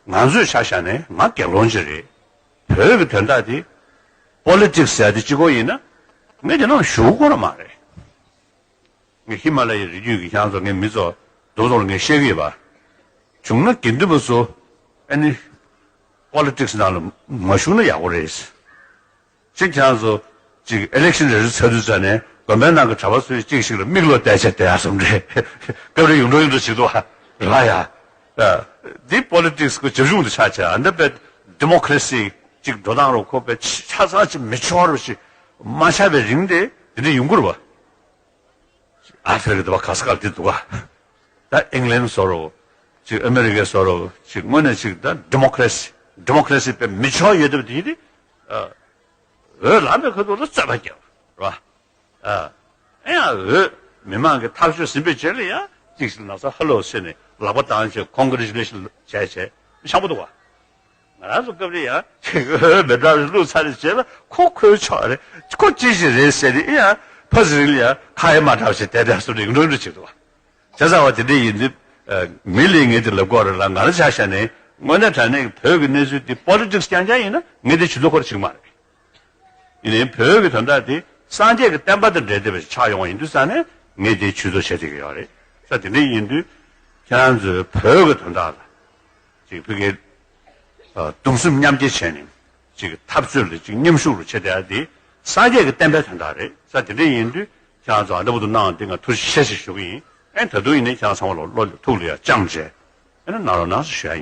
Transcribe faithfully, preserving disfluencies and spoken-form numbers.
ང་ཚོས་ཆ་བཞག་ནས་ང་སྒེར་ལོང་ཅིག་རེད། བོད་ཀྱི་དོན་དག་དེ་པོ་ལི་ཊིག་སི་ཟེར་དེ་གཅིག་པོ་ཡིན་ན་ངས་དེ་ནང་ཞུགས་དགོས་ར་མ་རེད། ངས་ཧི་མ་ལ་ཡའི་རི་རྒྱུད་ཀྱི་ཁྱེད་རང་ཚོ་ངའི་མི་ཚོ་རྡོག་རྡོག་ལ་ངས་བཤད་ཀྱི་ཡོད་པ། བྱུང་ན་དགེ་འདུན་པ་ཚོ་ཨ་ནི་པོ་ལི་ཊིག་སི་ནང་ལ་མ་ཞུགས་ན་ཡག་པོ་རེད། ཅིག་ཁྱེད་རང་ཚོ་ཅིག་ཨི་ལེག་ཤན་རེ་རེ་ཚར་དུས་ཙ་ནས་དགོན་པའི་ནང་གི་གྲྭ་པ་ཚོས་ཅིག་ཞིག་ལ་མིག་ལོག་བལྟས་བྱས་བསྡད་ཡ་བསམ་རེད། སྐབས་རེ་ཡོང་འགྲོ་ཡོང་འགྲོ་བྱེད་འདུག་ཨ། རེད་པ་ཡ། ཨ། འདི་པོ་ལི་ཊིག་སི་གི་རྒྱབ་ལྗོངས་དེ་ཆགས་བྱས་ཨ། འདི་པའི་ཌི་མོ་ཀ་རེ་སི་ཅིག་འགྲོ་སྟངས་རུ་ཁོ་པའི་ཆ་ཚང་ཅིག་མི་ཆོག་རུ་ཞིག་མ་ཆགས་པའི་རིང་དེ་དེ་འདྲ་ཡོང་གི་རེད་པ། ཨ་ཧྥེ་རི་ཁ་དེ་པ་ག་ས་ག་ལ་དེ་འདུག་ག་ད་ཨིང་ལན་བཟོ་རོགས། ཅིག་ཨ་མེ་རི་ཀའི་བཟོ་རོགས། ཅིག་དངོས་གནས་ཅིག་ད་ཌི་མོ་ཀ་རེ་སི། ཌི་མོ་ཀ་རེ་སི་དཔེ་མི་ཆོག་ཡོད་དེ་དེ་ཡིན་དེ། ཨ། འོས་ལངས་པའི་ཁ་ཐུག་ལ་རྩོད་པ་རྒྱབ། རེད་པ། ཨ། ཨེ་ཡང་འོས་མི་མང་གི་ཐབས་ཇུས་ཟིན་པའི་རྗེས་ལ་ཡང་ཅིག་ཞིག་ན་ཚ་ཧ་ལོ་ཟེར་ནས་ལག་པ་བཏང་བྱས་ཀོང་གྷི་རེ་ཅུ་ལེ་ཤན་བྱས་བྱས་ཤང་པོ་འདུག་ག་ང་རང་ཚོ་སྐབས་རེ་ཡང་ཅིག་འོས་མི་འདྲ་བ་བླུགས་ཚར་རེ་བྱས་ལ་ཁོ་ཁོའི་ཕྱོགས་རེད། ཁོ་ཅི་ཞིག་རེད་ཟེར་ནས་ཨེ་ཡང་ཕ་ཟི་རིང་ལ་ཡང་ཁ་ཡ་མ་འདྲ་བ་ཞིག་བསྡད་བསྡད་སོང་ནས་ཡིན་འགྲོ་འགྲོ་བྱེད་འདུག་ག་བྱས་ཙང་བ་དེ་འདྲ་ཡིན་དུས། ཨ། མི་ལས་ངས་དེ་ལབ་དགོས་རེད་ལ། ང་རང་ཆ་བཞག་ནས་དངོས་གནས་དྲང་གནས་ཀྱི་བོད་ཀྱི་གནས་ཚུལ་འདི་པོ་ལི་ཊིག་སི་རྐྱང་རྐྱང་ཡིན་ན་ངས་དེ་ཇུས་གཏོགས་ཁོ་ར་བྱེད་ཀྱི་མ་རེད། ཡིན་ནའི་བོད་ཀྱི་དོན་དག་དེ་སངས་རྒྱས་ཀྱི་བསྟན་པ་དང་འབྲེལ་བསྡད་པ་ཞིག་ཆགས་ཡོང་བ་ཡིན་དུས་ཙང་ནས་ངས་དེ་ཇུས་གཏོགས་བྱེད་བསྡད་ཀྱི་ཡོད་རེད། ས་དེ་འདྲ་ཡིན་དུས་ཁྱེད་རང་ཚོས་བོད་ཀྱི་དོན་དག་ལ་ཅིག་ཕ་གིའི། ཨ། གདུང་སེམས་མཉམ་སྐྱེད་བྱས་ནས་ཅིག་འཐབ་རྩོད་ལ་ཅིག་མཉམ་ཞུགས་རུ་བྱེད་བསྡད་ཡ་དེ་སངས་རྒྱས་ཀྱི་བསྟན་པའི་དོན་དག་རེད། ས་དེ་འདྲ་ཡིན་དུས་ཁྱེད་རང་ཚོ་ཨ་འདྲ་པོ་འདུག་གནང་དེ་ང་ཐུགས་རྗེ་ཆེ་ཞེས་ཞུ་གི་ཡིན། ཨེ་ད་དུང་ཡིན་ནའི་ཁྱེད་རང་ཚང་མ་ལ་བློ་ཐུགས་ལ་ཡ་བཅངས་བྱས་ཨེ་ན་གནང་རོགས་གནང་ཞེས་ཞུ་ཡ་ཡིན།